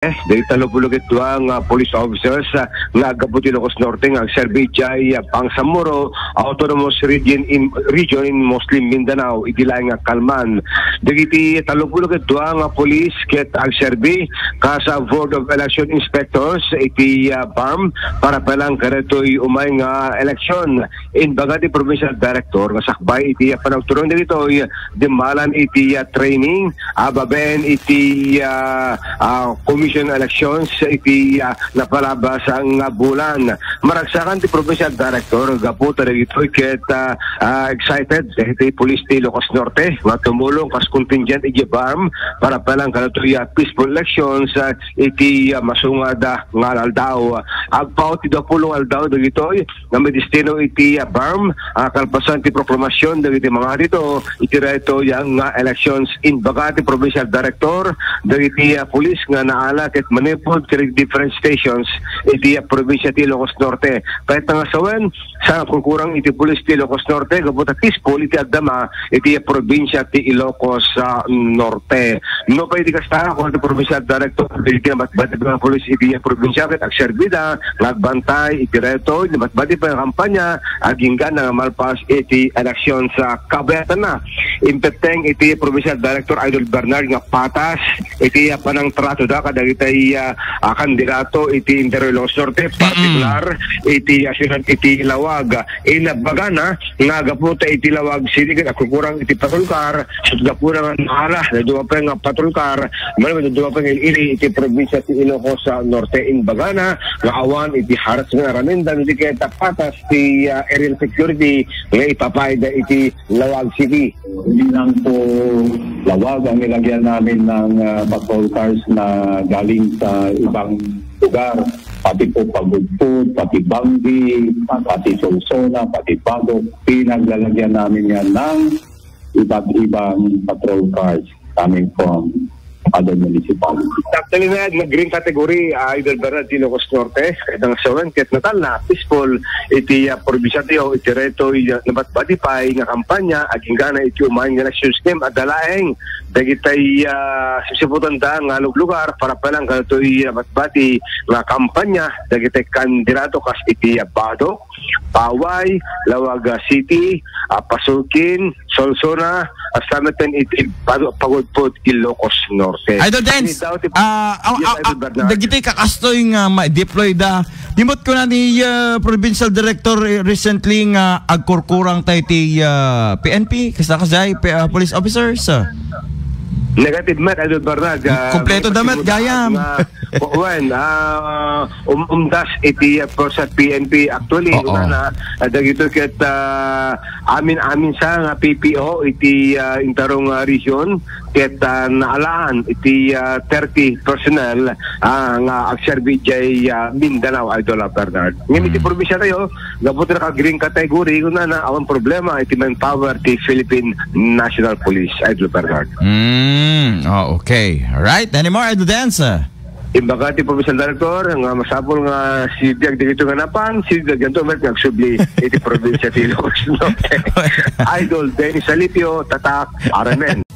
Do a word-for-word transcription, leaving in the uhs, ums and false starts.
Dagiti tallo pulu't dua nga police officers, ah, nga aggapu ti Ilocos Norte nga agserbi idiay, ah, Bangsamoro Autonomous Region in, Region in Muslim Mindanao, idi laeng nga kalman. Dagiti tallo pulu't dua nga police ket agserbi kas, ah, Board of Election Inspectors iti, ah, BARMM para pay lang kadagitoy umay nga eleksyon. Imbaga ti provincial director nga sakbay iti, ah, panagturong dagitoy, dimmalan iti, ah, training, ah, babaen iti, ah, ah, commission elections iti, ah, napalabas nga bulan. Maragsakan ti provincial director gapu ta dagitoy ket, ah, ah, excited iti pulis ti Ilocos Norte nga tumulong kas contingent iti BARMM para pay lang kadagitoy, ah, peaceful elections, ah, iti, ah, masungad, ah, nga aldaw. Agpaut ti dapulo nga aldaw dagitoy nga madestino iti, ah, BARMM, ah, kalpasan ti proklamasyon dagiti mangatido iti daytoy nga elections. Imbaga ti provincial director dagiti, ah, pulis nga naala ket manipod ket different stations iti, ah, probinsya ti Ilocos Norte. Kayat nga sawen, sa kurkurang iti pulis ti Ilocos Norte, gapu ta peaceful iti agdama iti, ah, probinsya ti Ilocos, ah, Norte. No pay di kasta, kuan ti provincial director, dagiti nabatbati nga pulis iti probinsya ket agserbida nga agbantay iti daytoy, nabatbati pay nga kampanya, agingga nga malpas iti eleksyon sa kabayatanna. Impetteng iti provincial director Idol Bernard nga patas iti panangtratoda kadagiti, ah, ah, kandidato iti Interior Ilocos Norte, partikular iti, ah, siyudad iti Laoag. Inabagana nga gapu ta iti Laoag City ket agkurkurang iti patrol car, ket gapuna nga naala, nadua pay nga patrol car, mano, nadua pay nga ili iti probinsya ti Ilocos, ah, Norte. Imbagana nga awan iti harassment aramidda, no di ket patas ti, ah, aerial security nga ipapayda iti Laoag City. Hindi lang po Laoag ang nilagyan namin ng, ah, patrol cars na galing sa ibang lugar. Pati po Pagudpud, pati Banggi, pati Solsona, pati Bago, pinaglalagyan namin yan ng iba't ibang patrol cars coming from other municipalities. Actually, na, nag-green category, ah, Idol Bernard, ti Ilocos Norte, kayat nga sawen, ket natalna, peaceful, iti, ah, probinsya tayo, iti daytoy, ah, nabatbati pay nga kampanya, agingga iti umay nga election scheme, adda laeng, dagiti, ah, sipsiputanda nga luglugar, para pay lang kadagitoy, ah, nabatbati nga kampanya, dagiti kandidato kas iti, ah, Bago, Paway, Laoag City, ah, Pasukin, Solsona, hasta met iti Pag-, Pagudpud, Ilocos Norte. Idol Dens, Ni daw ti ah, aw-, Yes, aw-, Idol aw-, Bernard. Dagiti kakastoy nga ma-deploy da. Dimot ko na ni, ah, Provincial Director re-, recently nga agkurkurang tayo ti, ah, P N P, kasta kasay, P-, ah, police officers, ah. Negative met, Idol Bernard. Ah, Kompleto may da met, pasimula gayam. Nga, wen, ah, um, umdas iti, ah, pro sa P N P. Actually, Oo. Una na, ah, dagito ket, ah, amin-amin sa nga P P O iti, ah, intarong, ah, region, ket, ah, naalaan iti, ah, thirty personnel, ah, nga agserbi jay, ah, Mindanao, Idol, ah, Bernard. Ngem iti Mm. probinsya tayo, gapu ta naka-green category, kuna na, awan problema iti manpower ti Philippine National Police, Idol Bernard. Mm, oh, okay. All right. Any more, Idol Dance? Imbaga ti Provincial Director nga masapul nga si biag dagito nga napan, si biag ganto met nga agsubli iti probinsya ti Ilocos Norte. Idol Dennis Alipio, Tatak, Aramen.